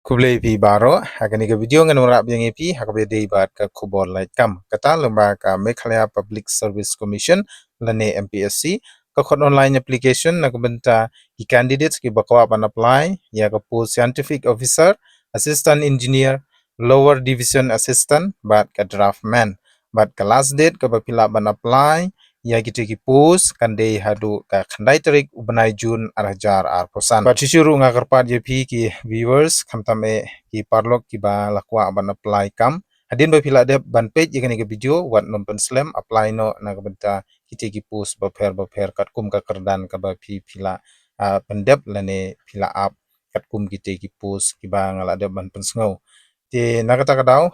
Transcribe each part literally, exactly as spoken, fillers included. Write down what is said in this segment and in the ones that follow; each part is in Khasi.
Khublei phi baroh, ha kane ka video ngan wanrah biang ïa phi ha kaba ïadei bad ka khubor lait kam. Kata lyngba ka Meghalaya Public Service Commission lane M P S C, ka khot online application na ka bynta ki candidates kiba kwah ban apply ïa ka post Scientific Officer, Assistant Engineer, Lower Division Assistant bad ka Draftsman. Bad ka last date kaba phi lah ban apply ïa kita ki post kan dei haduh ka khyndai tarik u bnai June ar hajar arphew san. Bad shuh shuh ruh nga kyrpad ïa phi ki viewers, khamtam eh ki paralok kiba la kwah ban apply kam, hadien ba phi la dep ban peit ïa kane ka video, wat nym pynslem, apply noh na ka bynta kita ki post bapher bapher katkum ka kyrdan kaba phi, phi la, ah, pyndep lane phi la ap katkum kita ki post kiba nga la dep ban pynsngew. Te na kata ka daw,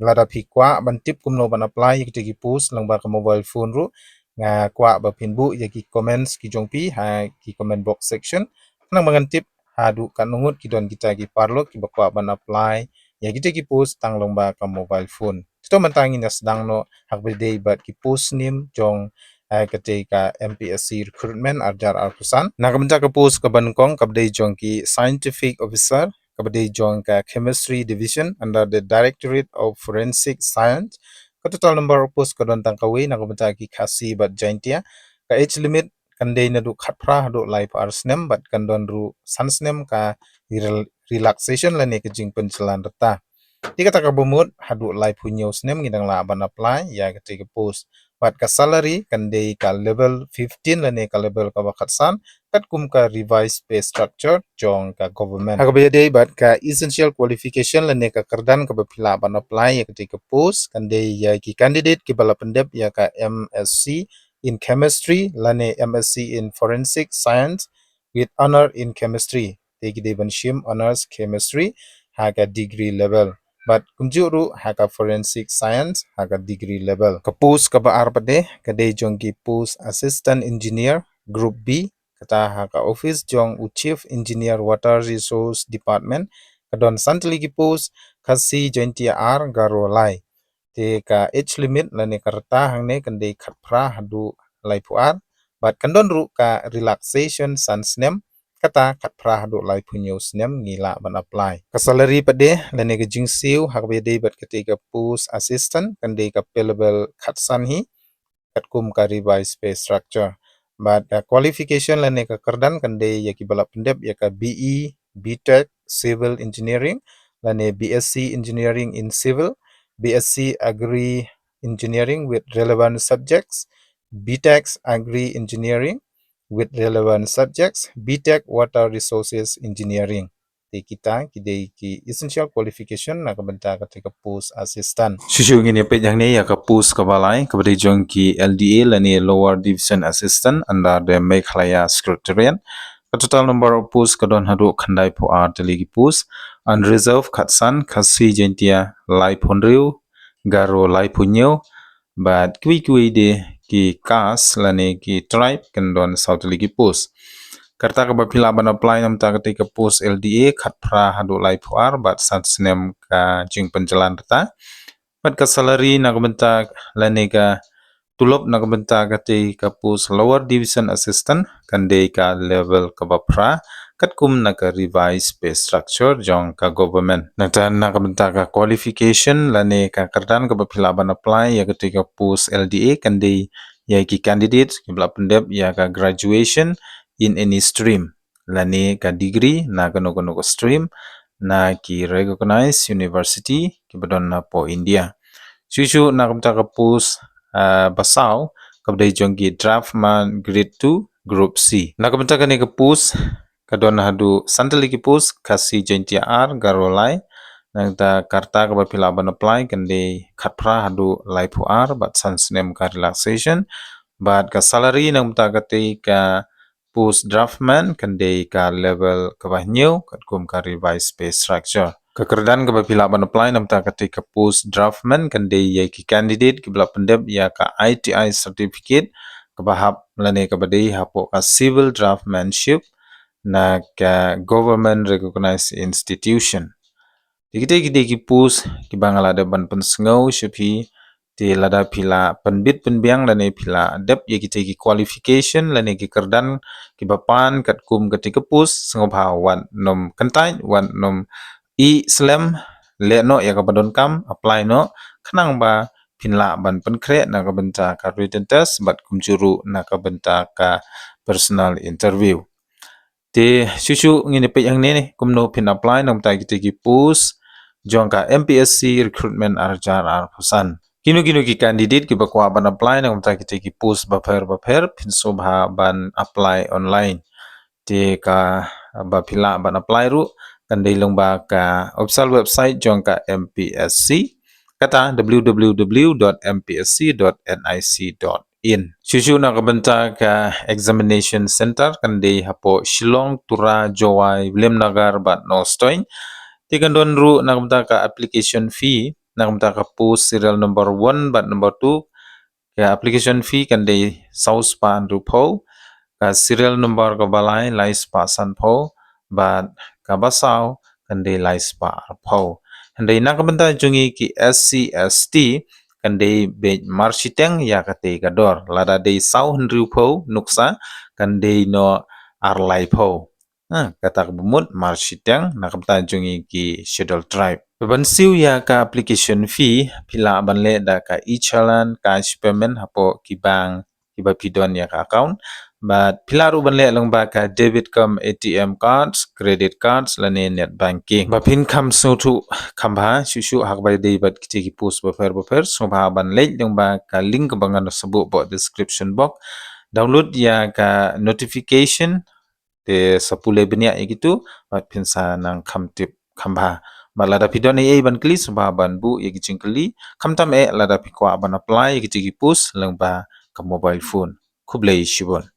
lada phi kwah ban tip kumno ban apply ïa kita ki post lyngba ka mobile phone ruh, nga kwah ba phin buh ïa ki comments ki jong phi ha ki comment box section. Khnang ba ngan tip haduh katno ngut ki don kita ki paralok kiba kwah ban apply ïa kita ki post tang lyngba ka mobile phone. Te to mynta ngin ïa sdang noh ha kaba ïadei bad ki post nim jong, eh, kata ka M P S C recruitment ar hajar arphew san. Na ka bynta ka post kaba nyngkong kaba dei jong ki Scientific Officer, kaba dei jong ka Chemistry Division under the Directorate of Forensic Science. Ka total number of post ka don tang kawei na ka bynta ki Khasi bad Jaintia. Ka age limit kan dei naduh khatphra haduh laiphew ar snem bad kan don ruh san snem ka rel-, relaxation lane ka jingpynjlan rta. Te kata kaba mut haduh laiphew hynñiew snem ngi dang lah ban apply ïa kata ka post. Bad ka salary kan dei ka level fifteen lane ka level kaba khatsan katkum ka revised pay structure jong ka government. Ha kaba ïadei bad ka essential qualification lane ka kyrdan kaba phi lah ban apply ïa kata ka post kan dei ïa ki candidate kiba la pyndep ïa ka M S C in Chemistry lane M S C in Forensic Science with honor in Chemistry. Te ki dei ban shim honors Chemistry ha ka degree level. Bad kumjuh ruh ha ka Forensic Science ha ka degree level. Ka post kaba ar pat de ka dei jong ki post Assistant Engineer Group B, kata ha ka office jong u Chief Engineer Water Resource Department. Ka don san tylli ki post, Khasi Jaintia ar, Garo lai. Te ka age limit lane ka rta hangne kan dei khatphra haduh laiphew ar. Bad kan don ruh ka relaxation san snem, kata khatphra haduh laiphew hynñiew snem ngi lah ban apply. Ka salary pat de lane ka jingsiew ha kaba ïadei bad kata ka post assistant kan dei ka pay level khatsan hi katkum ka revised pay structure. Bad ka qualification lane ka kyrdan kan dei ïa kiba la pyndep ïa ka B E, B Tech, Civil Engineering, lane B S C Engineering in Civil, B S C Agri Engineering with relevant subjects, B Tech Agri Engineering with relevant subjects, B Tech Water Resources Engineering. Te kita ki dei ki essential qualification na ka bynta kata ka post assistant. Shuh shuh ngin ïa peit hangne ïa ka post kaba lai kaba dei jong ki L D A lane Lower Division Assistant under the Meghalaya Secretariat. Ka total number of post ka don haduh khyndaiphew ar tylli ki post. Unreserved khatsan, Khasi Jaintia laiphew hynriew, Garo laiphew hynñiew, bad kiwei kiwei de ki caste lane ki tribe kan don saw tylli ki post. Ka rta kaba phi lah ban apply na ka bynta kata ka post L D A khatphra haduh laiphew ar bad san snem ka jingpynjlan rta. Bad ka salary na ka bynta lane ka tulop na ka bynta kata ka post Lower Division Assistant kan dei ka level kaba phra katkum na ka revised pay structure jong ka government. Nangta na ka bynta ka qualification lane ka kyrdan kaba phi lah ban apply ïa kata ka post L D A kan dei ïa ki candidate kiba la pyndep ïa ka graduation in any stream lane ka degree na kano kano ka stream na ki recognized university kiba don na poh India. Shuh shuh na ka bynta ka post, ah, ba saw kaba dei jong ki draftsman grade two, group C. Na ka bynta kane ka post ka don haduh san tylli ki post, Khasi Jaintia ar, Garo lai. Nangta ka rta kaba phi lah ban apply kan dei khatphra haduh laiphew ar bad san snem ka relaxation. Bad ka salary na ka bynta kata ka post draftsman kan dei ka level kaba hynñiew katkum ka revised pay structure. Ka kyrdan kaba phi lah ban apply na ka bynta kata ka post draftsman kan dei ïa ki candidate kiba la pyndep ïa ka I T I certificate kaba hap lane kaba dei hapoh ka civil draftsmanship na ka government recognized institution. Te kita ki dei ki post kiba nga la dep ban pynsngew sha phi. Te lada phi la pynbit pynbiang lane phi la dep ïa kita ki qualification lane ki kyrdan kiba pan katkum kata ka post, sngewbha wat nym kyntait, wat nym ïoh slem, leh noh ïa kaba donkam, apply noh, khnang ba phin lah ban pynkhreh na ka bynta ka written test bad kumjuh ruh na ka bynta ka personal interview. Te shuh shuh ngin ïa peit hangne kumno phin apply na ka bynta kita ki post jong ka M P S C recruitment ar hajar arphew san. Kino kino ki candidate kiba kwah ban apply na ka bynta kita ki post bapher bapher phin sngewbha ban apply online. Te kaba phi lah ban apply ruh kan dei lyngba ka official website jong ka M P S C, kata w w w dot m p s c dot n i c dot in. Shuh shuh na ka bynta ka examination center kan dei hapoh Shillong, Tura, Jowai, Williamnagar bad North Toin. Te kan don ruh na ka bynta ka application fee na ka bynta ka post serial number one bad number two. Ka application fee kan dei saw spah hynriewphew, ka serial number kaba lai lai spah sanphew, bad kaba saw kan dei lai spah arphew. Hynrei na ka bynta jong ngi ki S C S T kan dei beit marshiteng ïa katei ka dor. Lada dei saw hynriewphew nuksa kan dei noh ar laiphew. Ha, kata kaba mut marshiteng na ka bynta jong ngi ki Scheduled Tribe. Ban siew ïa ka application fee phi lah ban leh da ka e-challan, cash payment hapoh ki bank kiba phi don ïa ka account. Bad phi lah ruh ban leh lyngba ka debit cum A T M cards, credit cards lane net banking. Ba phin kham sngewthuh kham bha shuh shuh ha kaba ïadei bad kita ki post bapher bapher, sngewbha ban leit lyngba ka link kaba ngan sa buh hapoh description box. Download ïa ka notification, te sa pule bniah ïa kitu bad phin sa nang kham tip kham bha. Bad lada phi don ei ei ban kylli sngewbha ban buh ïa ki jingkylli, khamtam eh lada phi kwah ban apply ïa kita ki post lyngba ka mobile phone. Khublei shibun.